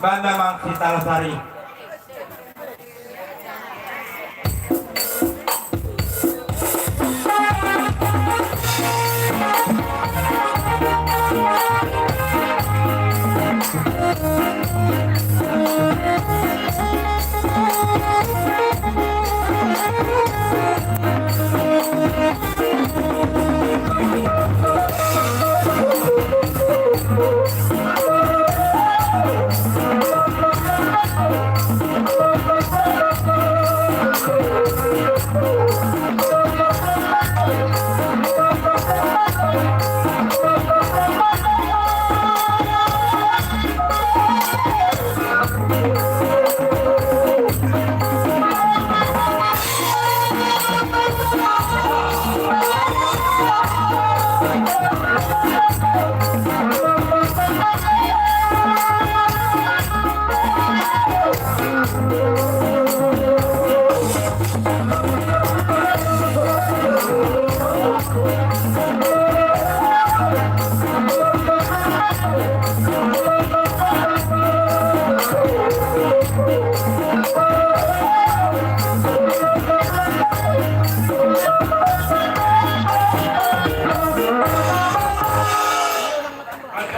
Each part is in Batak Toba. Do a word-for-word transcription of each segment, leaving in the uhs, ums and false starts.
Banda Mang Sitalasari.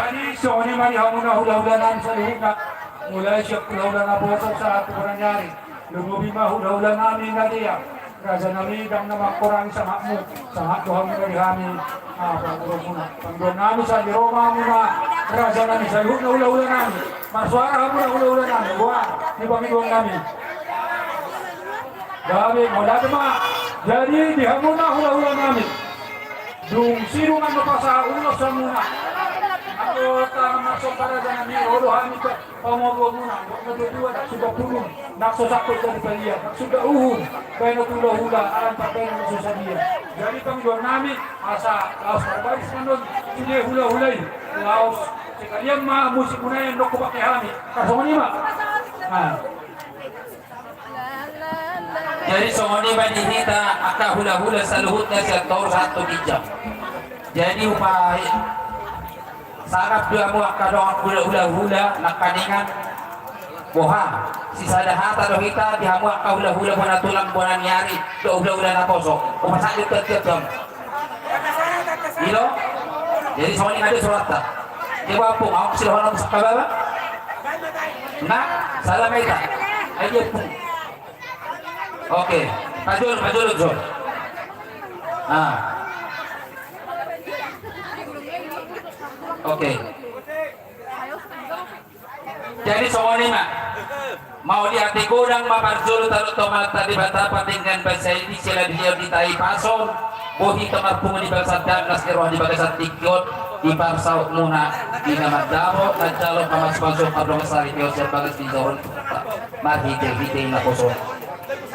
Jadi songon i ma di hamuna hulahula nami saluhutna. Mulai sian hulahula naposo sahat tu bona ni ari. Lumobi ma hulahula nami na dia. Raja nami, ndang na mangkorangi sangapmu, sangap do hamu dari hami. Ah, panguruhon muna. Panguruhon nami, sandiri ma muna. Raja nami, saluhutna hulahula nami. Marsuara hamuna hulahula nami. Boha ni pangidoan nami. Gabe, mauliate ma. Jadi di hamuna hulahula nami. Dung sidung an do pasahat ulos hamuna. Anggo tangan masuk pada raja nami, olo hami tu pamoruonmuna, anggo na dua-dua, ndang suda pulung, ndang so sangkut jadi palian, ndang suda uhum, baen tu hulahula, alam parbaen na so sadia. Jadi pangidoan nami, asa laos marbaris ma on, sude hulahula i, laos sekalian ma musikmuna i, ndang hupake hami, tarsongon i ma. Nah. Jadi songon i ma di hita angka hulahula saluhutna sian toru sahat tu ginjang. Jadi upa-, sangap do hamu angka dongan hulahula nangkiningan. Boha, sisada hata do hita di hamu angka hulahula bona tulang bona ni ari dohot hulahula naposo. Upa-, sangap do tiap-tiap jam. I do? Jadi songon i ma di suratta. Dia bapung, au sidohonon sangkababa. Nah, salam ita. Ayo dia pung. Oke, pajolo, pajolo, jolo. Ah. Oke. Jadi songon i ma. Mauliate godang ma parjolo taruhon tu Amanta Debata, pardenggan basa i di sela di liat di tahi pason, bohi tamarpungu di bagasan dangkas, ni roha di bagasan tingki on, di parsautmuna, di na mandapot, na jalo pamasu-pasu pardongan sari pion sian bagas di joro ni Tuhanta, marhite-hite naposo.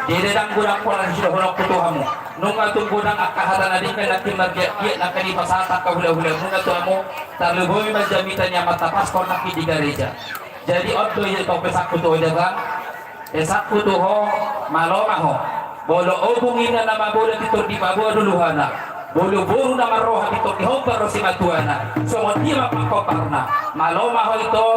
Jadi ndang godang pola sidohononku tu hamu. Nunga tung godang angka hata na denggan nangkin margiat-giat nangkin dipasahat angka hulahula muna tu hamu, tarlumobi ma jamita ni Amanta Pastor nangkin di gareja. Jadi on do i tong pesanku tu ho, jabang. Pesanku tu ho, malo ma ho. Molo ombung inna na mambola pintor dipaboa do luhana. Molo boru na marroha pintor dihombar ro simatuana. Songon dia ma pangkopar na. Malo ma ho ito.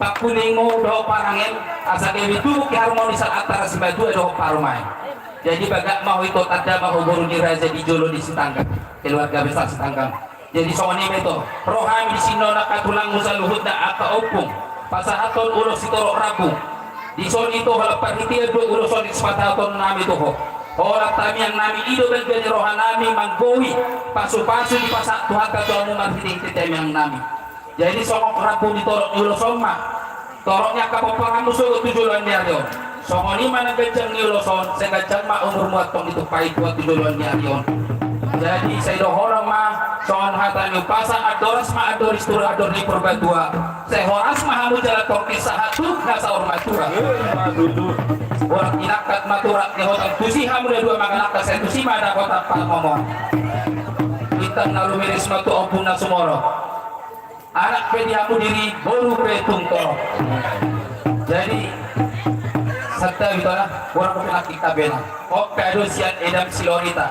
Pangkulingmu dohot parangem, asa gabe tubu keharmonisan antara simatua dohot parumaen. Jadi bagak ma ho ito, tanda ma ho boru ni raja di jolo ni Sitanggang, keluarga besar Sitanggang. Jadi songon i ma ito, ro hami di sini on angka tulangmu saluhutna angka ompung, pasahathon ulos sitorop rambu. Dison ito holan parhitean do ulos on di sipasahaton nami tu ho. Holan tamiang nami i do balga ni roha nami manggohi pasu-pasu dipasahat Tuhanta tu hamu marhite-hite tamiang nami. Jadi songon rambu ni torop ni ulos on ma. Torop ni angka pomparanmu sogot tu joloan ni ari on. Songon i ma nang ganjang ni ulos on, sai ganjang ma umurmu antong ditumpai Tuhan tu joloan ni ari on. Jadi sai dohonon ma songon hata ni umpasa, andoras ma andor ni situra, andor ni Purbatua. Sai horas ma hamu jala tongkin sahat tu na saur matua. Horas inangkat ma tu rap ni hotang, tusi hamu na dua mangalangka, sai tusi ma dapotan parmomoan. Bintang na rumiris ma tu ombun na sumorop. Anak pe di hamu diri, boru pe tung torop. Jadi santabi ito na, boru pe nangkin kabena. On pe adong sian edam Silorita.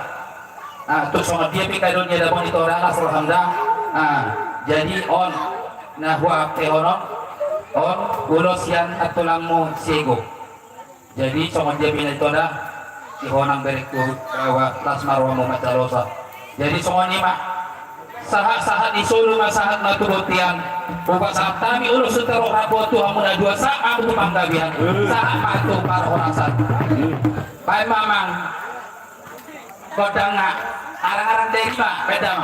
Ah, tung songon dia pe kadon ni edam on ito, Ranas roham da. Ah, jadi on na huape honon. On ulos sian antulangmu Siego. Jadi songon dia bina ito da, di honang berek tu rawa las marwamu macalosa. Jadi songon i ma, sahat-sahat ni solu ma sahat ma tu bontean. Upa sahat hami ulos tu tero rapo tu hamu na dua sahat ma tu panggabean. Sahat ma tu parhorasan. Baen ma amang. Kodang na arang-arang dari ma pedang.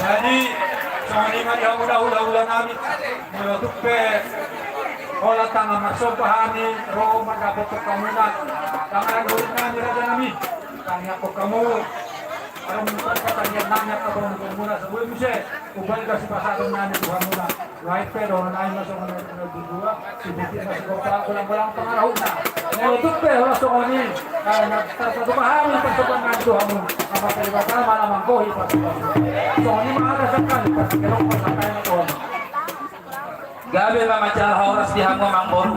Jadi, songon i ma di hamu hulahula nami, molo tung pe holan tangan marsomba hami ro mandapothon hamuna, tangan hurit nami raja nami, tangiangkon hamu, adong pertanian nami, adong muna, saboi muse, umbahen na sipasahaton nami tu hamuna. Lae pe dohonon nami ma songon na dua, sipitik ma sigompa, golang-golang pangarahutna. Molo tung pe holan songon i, eh, na tarpatupa hami parsombaon nami tu hamu. Amanta Debata ma na manggohi parsombaon. Songon i ma hata sian hami, partingkian on pasahat hami tu hamu. Gabe ma manjalo horas di hamu amangboru.